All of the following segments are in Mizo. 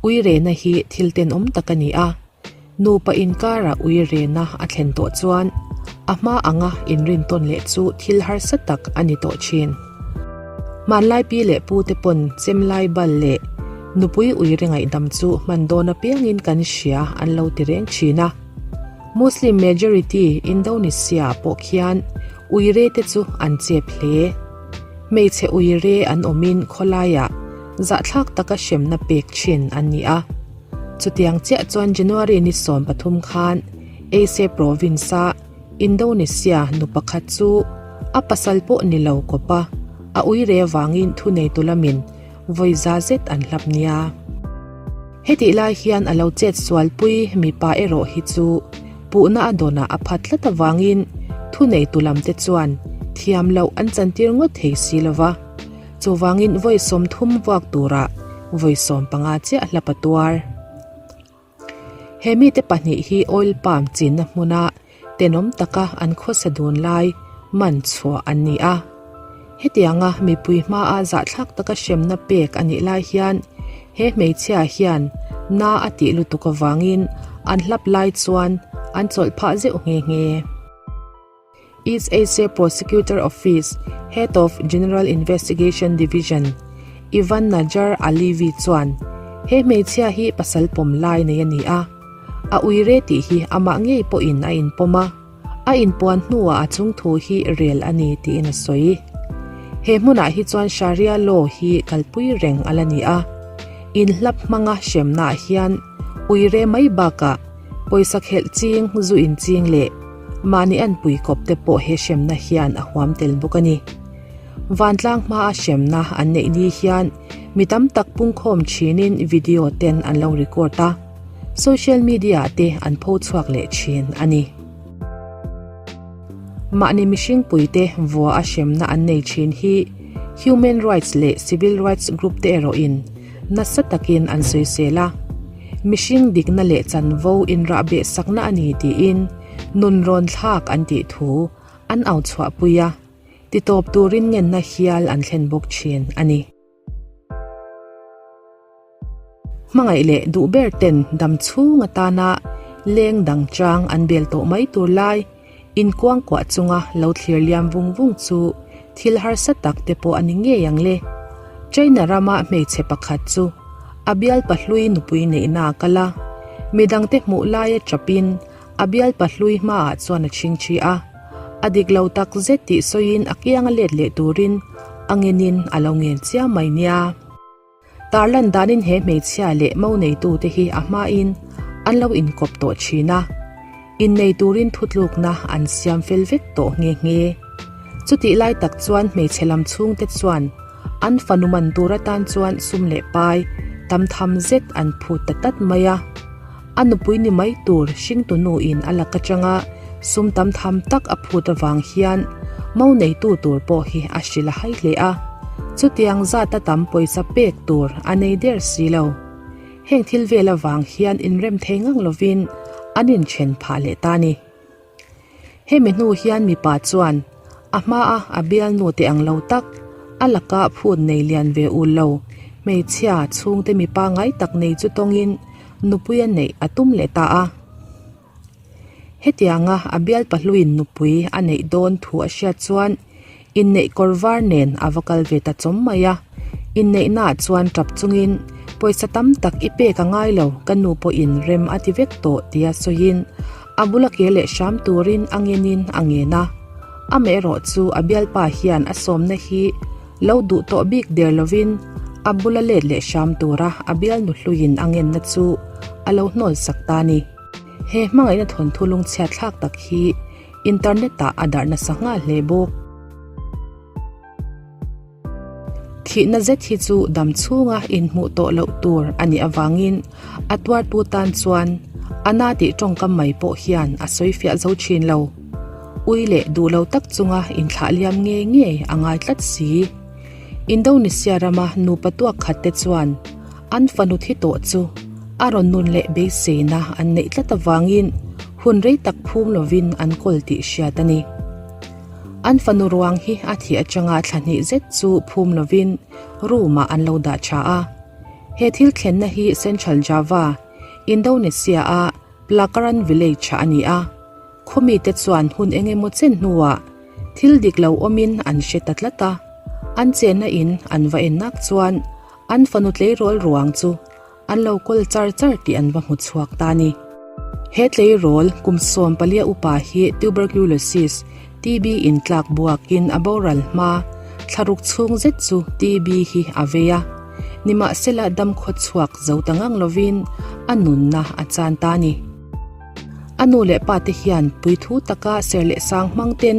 Uirena hi thil tenawm tak a ni a, nupa inkara uirena a thlen tawh chuan a hma anga inrintawn leh chu thil harsa tak a ni tawh thin. Hmanlai pi leh pu te pawn chemlai bal leh nupui uire ngaihdam chu hman dawn apiangin kan hria an lo ti reng thin a. Muslim majority Indonesia pawh khian uire te chu an chep hle. Hmeichhe uire an awmin khawlaiah zahthlak taka hremna pek thin an ni a. Chutiang chiah chuan January ni 13 khan Aceh province-a Indonesia nu pakhat chu a pasal pawh ni lo kawp a, a uire vangin thuneitu lamin vawi za zet an hlap nia. Hetih lai hian a lo chet sualpui mipa erawh hi chu puhna a dawnah a phat tlat avangin thuneitu lamte chuan thiam loh an chantir ngawt thei si lo va, chuvangin vawi 30 vuak turah vawi 15 chiah hlap a tuar. He mite pahnih hi oil palm chinna hmuna tenawm taka an khawsa dun lai man chhuah an ni a. Hetianga mipui hmaa zahthlak taka hremna pek a nih lai hian he hmeichhia hian na a tih lutuk avangin an hlap lai chuan an chawlh phah zeuh nghe nghe. East Asia Prosecutor Office Head of General Investigation Division Ivan Najar Alivi chuan he hmeichhia hi pasal pawm lai nei a ni a, a uire tih hi amah ngei pawhin a inpawm a, a inpuan hnuah a chungthu hi rel a ni tiin a sawi. He hmunah hi chuan Sharia law hi kalpui reng a la ni a, inhlap hmanga hremnaah hian uire mai bakah pawisa khelh ching, zu inching leh Mahni an pui kawp te pawh he hremna hian a huam tel bawk a ni. Vantlang hmaa hremna an neih ni hian mi tam tak pungkhawm thinin video ten an lo record a, social media ah te an pho chhuak leh thin a ni. Mahni mihring puite vua a hremna an nei thin hi human rights leh civil rights group te erawhin nasa takin an sawisel a. Mihring dikna leh chanvo inrahbeh sakna a ni tiin nun rawn thlak an tih thu an au chhuahpui a, titawp turin ngenna hial an thlen bawk thin a ni. Hmangaih leh duh ber ten dam chhung atana leng dang chang an bel tawh mai tur lai inkuangkuah chunga lo thlir liam vung vung chu thil harsa tak te pawh a ni ngei ang le. China rama hmeichhe pakhat chu a bial pahlui nupui neihna a kal a, midangte hmuh laia chapin a bial pahlui hmaah chuan a chhingchhi a, a dik lo tak zet tih sawiin a kianga let leh turin a ngenin a lo ngen chiam mai nia. Tarlan danin he hmeichhia leh mo neitute hi a hmain an lo inkawp tawh thin a, innei turin thutlukna an siam fel vek tawh nghe nghe. Chutih lai tak chuan hmeichhe lam chhungte chuan an fanu man tur atan chuan sum leh pai tam tham zet an phut ta tlat mai a. A nupui ni mai tur hringtu nuin a lak atanga sum tam tham tak a phut avang hian mo neitu tur pawh hi a hrilh a hai hle a, chutiang zata tam pawisa pek tur a nei der si lo. Heng thil vel avang hian inrem thei ngang lovin an inthen phah leh ta a ni. Hemi hnu hian mipa chuan a hmaa a bialnu te ang lo tak, a laka phut nei lian ve ul lo, hmeichhia chhungte mipa ngai tak nei chu tawngin nupui a neih a tum leh ta a. Hetianga a bial pahluin nupui a neih dawn thu a hriat chuan inneih kawr var nen a va kal ve ta chawm mai a. Inneihnaah chuan tap chungin pawisa tam tak i pek a ngai lo, ka nu pawhin rem a ti vek tawh tia sawiin a bula ke leh hram turin a ngenin a ngen a. Amaherawh chu a bialpa hian a sawmna hi lo duh tawh bik der lovin a bula let leh hram tura a bialnu hluiin a ngenna chu a lo hnawl sak ta a ni. He hmangaihna thawnthu lungchhiat thlak tak hi internet-ah a darh nasa nghal hle bawk. Thihna zet hi chu dam chhunga inhmuh tawh loh tur a nih avangin a tuartu tan chuan a na tih tawngkam mai pawh hian a sawi fiah zo thin lo. Ui leh duh lo tak chunga inthlah liam ngei ngei a ngai tlat si. Indonesia rama nupa tuak khat te chuan an fanu thi tawh chu a rawn nun leh beiseina an neih tlat avangin hun rei tak phum lovin an kawl tih hriat a ni. An fanu ruang hi a thih atanga thla hnih zet chu phum lovin room-ah an lo dah tha a. He thil thlenna hi Central Java, Indonesia-a Plakaran Village-ah a ni a. Khawmite chuan hun eng emaw chen hnuah thil dik lo awmin an hre ta tlat a, an chenna in an va en nak chuan an fanu tleirawl ruang chu an lo kawl char char tih an va hmu chhuak ta a ni. He tleirawl kum 14 upa hi tuberculosis, TB, in tlak buakin a boral hma, thlaruk chhung zet chu TB hi a vei a, nimahsela damkhaw chhuak zo ta ngang lovin a nunna a chan ta a ni. A nu leh pa te hian puithu taka ser leh sang hmang ten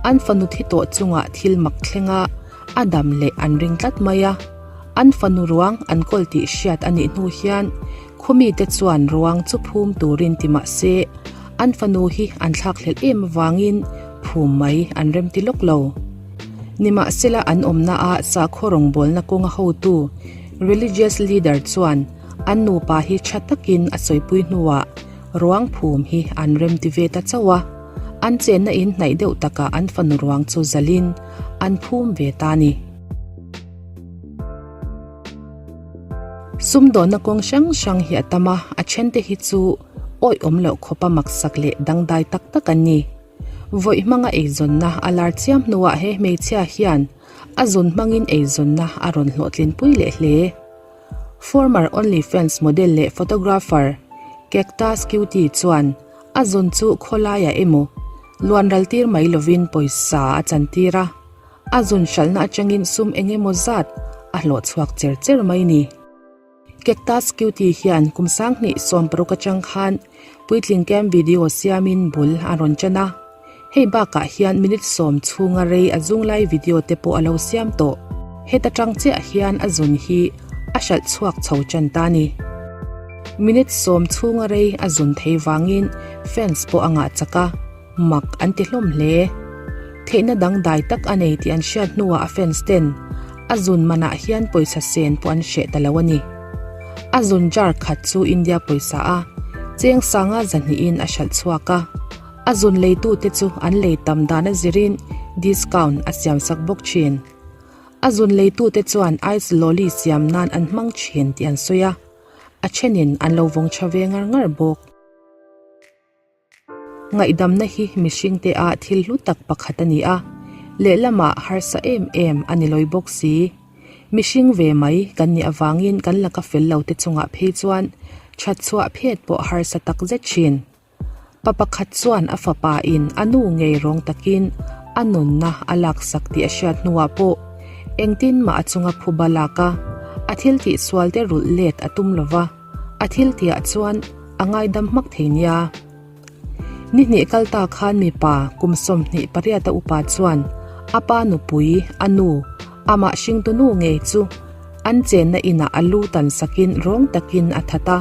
an fanu thi tawh chungah thil mak thlenga a dam leh an ring tlat mai a. An fanu ruang an kawl tih hriat a nih hnu hian khawmi te chuan ruang chu phum turin ti mah se an fanu hi an thlakhlelh em avangin phum mai an remti lawk lo. Nimahsela an awmna ah sakhaw rawngbawlna kawnga hotu, religious leader, chuan An nupa hi tha takin a sawipui hnuah ruang phum hi an remti ve ta chauh a, an chenna in hnaih deuh takah an fanu ruang chu zalin an phum ve ta a ni. Sumdawnna kawng hrang hrang hi a tam a, a thente hi chu awih awm loh khawpa maksak leh dangdai tak tak an ni. Vawi hmanga eizawnna a lar chiam hnuah he hmeichhia hian a zun hmangin eizawnna a rawn hlawhtlinpui leh hle. Former OnlyFans model leh photographer Cactus Cutie chuan a zun chu khawlaiah emaw luan ral tir mai lovin pawisa a chantir a, a zun hralhna atangin sum eng emaw zat a hlawh chhuak cher cher mai ni. Cactus Cutie hian kum 2016 atang khan puitling cam video siamin bul a rawn tan a. Hei bakah hian minute sawm chhunga rei a zung lai video te pawh a lo siam tawh. Heta tang chiah hian a zun hi a hralh chhuak chho tan ta ni. Minute sawm chhunga rei a zun thei vangin fans pawh a ngah chak a, mak an ti hlawm hle. Theihna dangdai tak a nei tih an hriat hnuah a fans ten a zun manah hian pawisa sen pawh an hreh ta lo a ni. A zun jar khat chu India pawisa a cheng sanga zahnihin a hralh chhuak a. A zun leitute chu an lei tam dan a zirin discount a siamsak bawk thin. A zun leitute chuan ice lolly siam nan an hmang thin tih an sawi a, a thenin an lo vawng tha ve ngar ngar bawk. Ngaihdamna hi mihringte ah thil hlu tak pakhat a ni a, lehlamah harsa em em a ni lawi bawk si. Mihring ve mai kan nih avangin kan laka fel lo te chungah phei chuan that chhuah phet pawh harsa tak zet thin. Pa pakhat chuan a fapa in a nu ngei rawng takin a nunna a laksak tih a hriat hnuah pawh engtin mah a chunga phuba lak a, a thil tih sual te rulh let a tum lova, a thil tihah chuan a ngaidam hmak thei nia. Ni hnih kal ta khan mipa kum 28 a upa chuan a pa nupui, a nu, amah hringtunu ngei chu an chenna inah a lu tan sakin rawng takin a that a.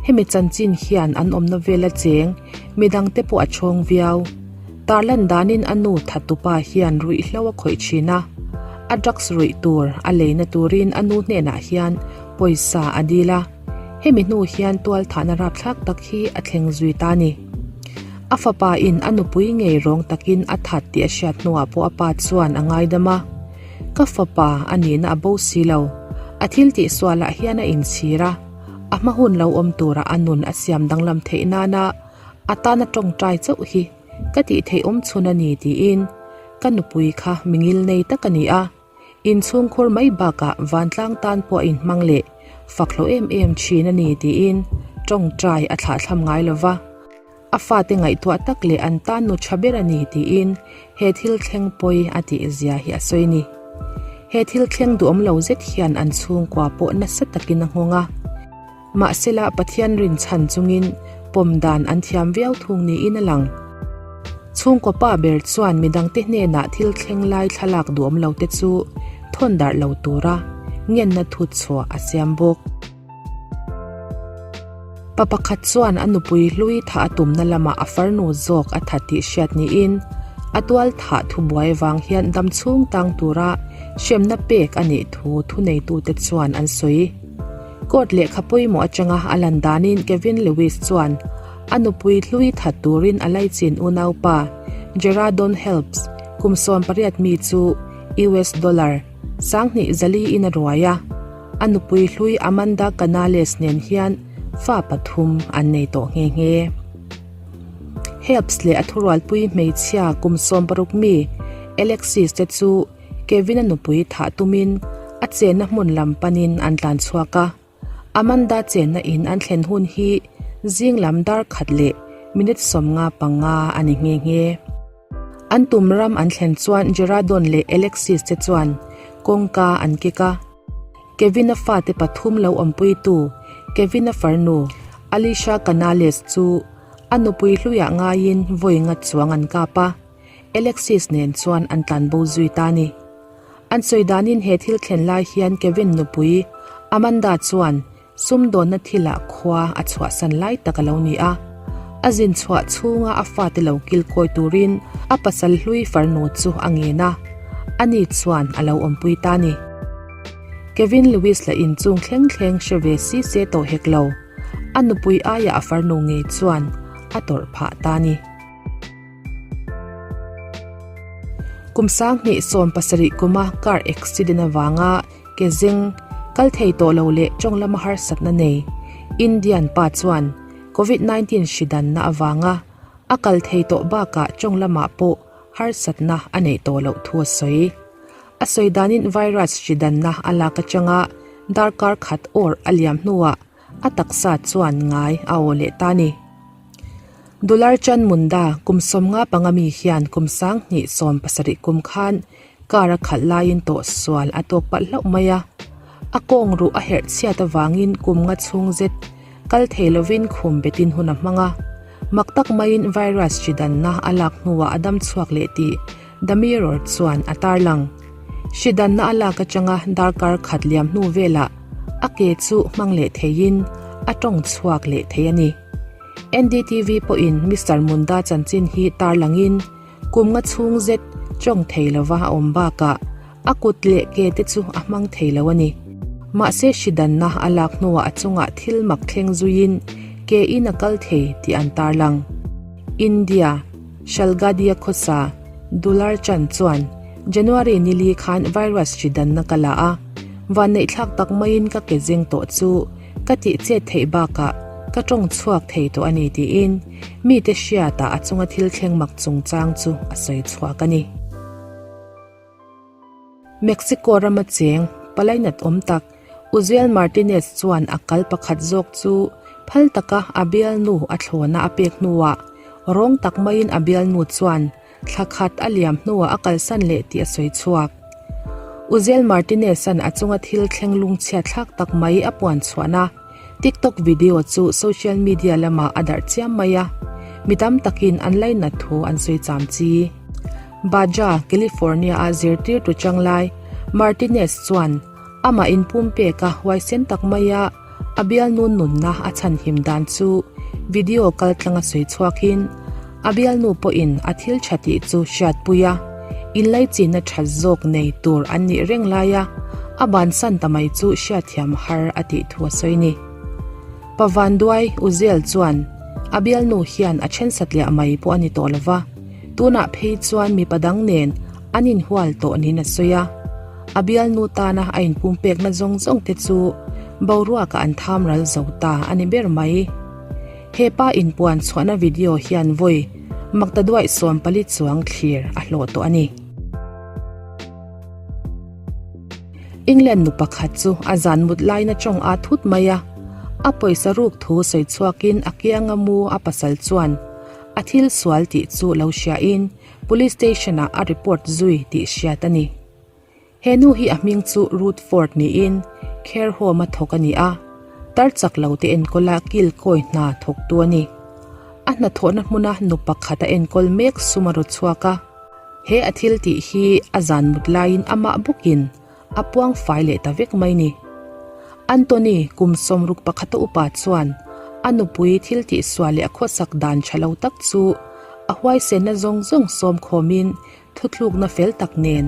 Hemi chanchin hian an awmna vela cheng midangte pawh a chhawng viau. Tarlan danin a nu thattupa hian ruihhlo a khawih thin a, a drugs ruih tur a leina turin a nu hnenah hian pawisa a dil a, hemi hnu hian tualthahna rapthlak tak hi a thleng zui ta a ni. A fapa in a nupui ngei rawng takin a that tih a hriat hnuah pawh a pa chuan a ngaidam a, Ka fapa a nihna a bo si lo, a thil tihsualah hian a inchhir a, A hma hun lo awm tura a nun a siam danglam theih nana a tana tawngtai chauh hi ka tih theih awm chhun a ni tiin ka nupui kha mi ngil nei tak a ni a, inchhungkhur mai bakah vantlang tan pawh a inhmang leh fak hlawh em em thin a ni tiin tawngtai a thlahthlam ngai lova, a fate ngaihtuah tak leh an tan nu tha ber a ni tiin he thil thleng pawi a tih zia hi a sawi ni. He thil thleng duhawm lo zet hian an chhungkua pawh nasa takin a nghawng a. Mahsela Pathian rinchhan chungin pawm dan an thiam viau thung niin a lang. Chhungkaw pa ber chuan midangte hnenah thil thleng lai thlalak duhawm lo te chu thawn darh lo tura ngenna thut chhuah a siam bawk. Pa pakhat chuan a nupui hlui thah a tumna lamah a farnu zawk a that tih hriat niin a tual thah thubuai vang hian dam chhung tang tura hremna pek a nih thu thuneitute chuan an sawi. Court lehkha pawimawh atanga a lan danin Kevin Lewis chuan a nupui hlui that turin a laichin unaupa Gerardon Helps kum 18 mi chu US dollar 2,400 in a ruai a. A nupui hlui Amanda Canales nen hian fa pathum an nei tawh nghe nghe. Helps leh a thurualpui hmeichhia kum 60 mi Alexis te chu Kevin-a nupui thah tumin a chenna hmun lam panin an tlan chhuak a. Amanda chenna in an thlen hun hi zing lam dar khat leh minute 55 a ni nghe nghe. An tum ram an thlen chuan Geradon leh Alexis te chuan kawngka an kik a. Kevin-a fate pathum lo awmpuitu Kevin-a farnu Alicia Canales chu a nupui hluiah ngaiin vawi ngat chuang an kap a, Alexis nen chuan an tlanbo zui ta a ni. An sawi danin he thil thlen lai hian Kevin nupui Amanda chuan sumdawnna thilah khua a chhuahsan lai tak a lo ni a. A zin chhuah chhunga a fate lo kil kawi turin a pasal hlui farnu chu a ngen a, ani chuan a lo awmpui ta a ni. Kevin Lewis la inchung thleng thleng hre ve si se tawh hek lo, a nupui aiah a farnu ngei chuan a tawrh phah ta a ni. Kum 2017 kuma car accident avanga ke zeng kal thei tawh lo leh tawng lama harsatna nei Indian pa chuan Covid 19 hri danna avanga a kal thei tawh bakah tawng lamah pawh harsatna a neih tawh loh thu a sawi. A sawi danin virus hri danna a lak atanga darkar khat awr a liam hnuah a taksa chuan ngai a aw leh ta a ni. Dular Chand Munda kum 55 mi hian kum 2017 kum khan car a khalh laiin tawh sual a tawk palh hlauh mai a. A kawng ruh a herh chhiat avangin kum nga chhung zet kal thei lovin khum betin hun a hmang a. Mak tak maiin virus hri danna a lak hnuah a dam chhuak leh tih The Mirror chuan a tarlang. Hri danna a lak atanga darkar khat liam hnu velah a ke chu hmang leh theiin a tawng chhuak leh thei a ni. NDTV pawhin Mister Munda chanchin hi tarlangin kum nga chhung zet tawng thei lova a awm bakah a kut leh ke te chu a hmang thei lo a ni. Mahse hri danna a lak hnuah a chungah thil mak thleng zuiin ke in a kal thei tih an tarlang. India, Shalgadia khawsa Dular Chand chuan January nili khan virus hri danna ka la a, vanneihthlak tak maiin ka ke zeng tawh chu Ka tih chet theih bakah ka tawng chhuak thei tawh a ni tiin mite hriatah a chunga thil thleng mak chungchang chu a sawi chhuak a ni. Mexico rama cheng palainat awm tak Uziel Martinez chuan a kal pakhat zawk chu phal taka a bialnu a thlawna a pek hnuah rawng tak maiin a bialnu chuan Thla khat a liam hnuah a kalsan leh tih a sawi chhuak. Uziel Martinez-a'n a chunga thil thleng lungchhiat thlak tak mai a puan chhuahna TikTok video chu social media lamah a darh chiam mai a, mi tam takin an lainat thu an sawi cham chi. Baja, California-a zirtirtu changlai Martinez chuan amah inpumpek a huaisen tak maia A bialnu nunna a chhanhim dan chu video kaltlanga sawi chhuakin a bialnu pawhin a thil tha tih chu hriatpui a, inlaichinna tha zawk nei tur an nih reng laia a bansan ta mai chu hriatthiam har a tih thu a sawi ni. Pavanduai Uziel chuan a bialnu hian a then satliah mai pawh a ni tawh lova, tunah phei chuan mipa dang nen an inhual tawh niin a sawi a. A bialnu tana a inpumpekna zawng zawng te chu boruakah an tham ral zo ta a ni ber mai. He pa inpuan chhuahna video hian vawi maktaduaih 14 chuang thlir a hlawh tawh a ni. England nu pakhat chu a zan mut laina tawng a thut mai a, a pawisa ruk thu sawi chhuakin a kianga mu a pasal chuan a thil sual tih chu lo hriain Police station ah a report zui tih hriat a ni. He nu hi a hming chu Ruth Ford niin care home a thawk a ni a, tar chak lo te enkawl a kil kawi hna thawktu a ni. A hnathawhna hmuna nu pakhat a enkawl mek sum a rawt chhuak a, he a thil tih hi a zan mut laiin amah bawkin a puang fai leh ta vek mai ni. Anthony kum 61 a upa chuan a nupui thil tihsual leh a khawsak dan tha lo tak chu a huaisenna zawng zawng sawm khawmin thuthlukna fel tak nen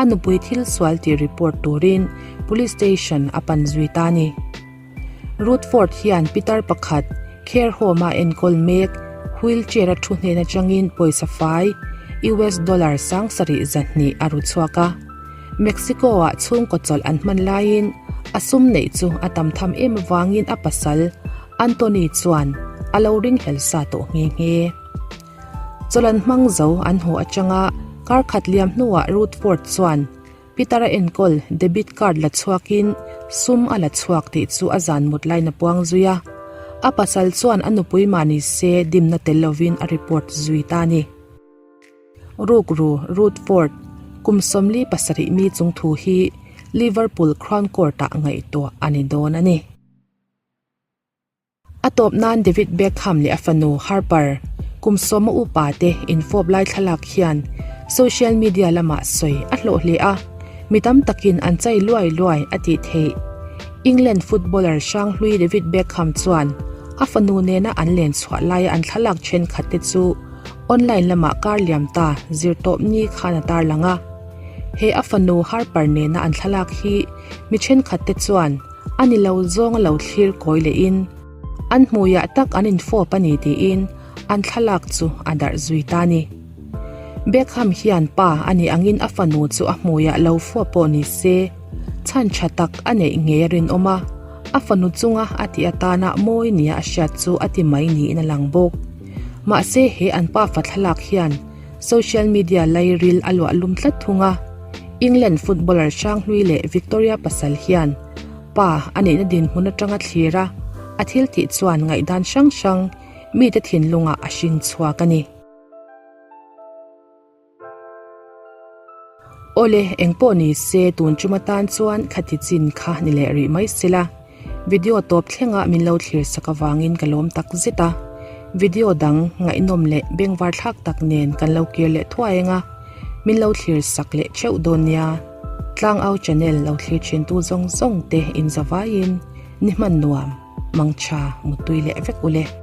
a nupui thil sual tih report turin police station a pan zui ta a ni. Rutherford hian pitar pakhat care home a enkawl mek wheelchair a thu hnen atangin pawisa fai US dollar 7,200 a ru chhuak a. Mexico-ah chhungkaw chawlh an hman laiin. A sum neih chu a tam tham em avangin a pasal Anthony chuan a lo ringhlel sa tawh nghe nghe. Chawlh an hmang zo an haw atanga kar khat liam hnuah Rutherford chuan Peter-a enkawl debit card la chhuakin sum a la chhuak tih chu a zan mut lain a puang zui a. A pasal chuan a nupui mah ni se dimna tel lovin a report zui ta a ni. Rukru Rutherford kum 47 mi chung thu hi Liverpool Crown Court-ah ngaihtuah a ni dawn a ni. A tawp nan David Beckham leh a fanu Harper kum sawma upa te infawp lai thlalak hian social media lamah sawi a hlawh hle a, mi tam takin an chai luai luai a tih theih. England footballer hranghlui David Beckham chuan a fanu nena an len chhuah laia an thlalak thenkhat te chu online lamah kar liam ta zirtawp ni khan a tarlang a. He a fanu Harper nena an thlalak hi mi thenkhat te chuan A ni lo zawng a lo thlir kawi lehin an hmuiah tak an infawp a ni tiin an thlalak chu a darh zui ta a ni. Beckham hian pa a nih angin a fanu chu a hmuiah lo fawp pawh ni se chhan tha tak a neih ngei a rinawm a, a fanu chunga a tih atana mawi nia a hriat chu a ti mai niin a lang bawk. Mahse he an pafa thlalak hian Social media lairil a luah lum tlat thung a, England footballer Hranghlui leh Victoria pasal hian pa a neihna dinhmun atanga thlir a, a thil tih chuan ngaihdan hrang hrang mite thinlungah a hring chhuak a ni. Awle, engpawh ni se tun tum atan chuan khati chin kha ni leh rih mai sela. Video tawp thlengah min lo thlir sak avangin ka lawm tak zet a. Video dang ngaihnawm leh bengvar thlak tak nen kan lo kir leh thuai eng a, min lo thlir sak leh theuh dawn nia. Tlangau channel lo thlir thintu zawng zawng te in zavaiin ni hman nuam, mangtha, muttui leh vek ule.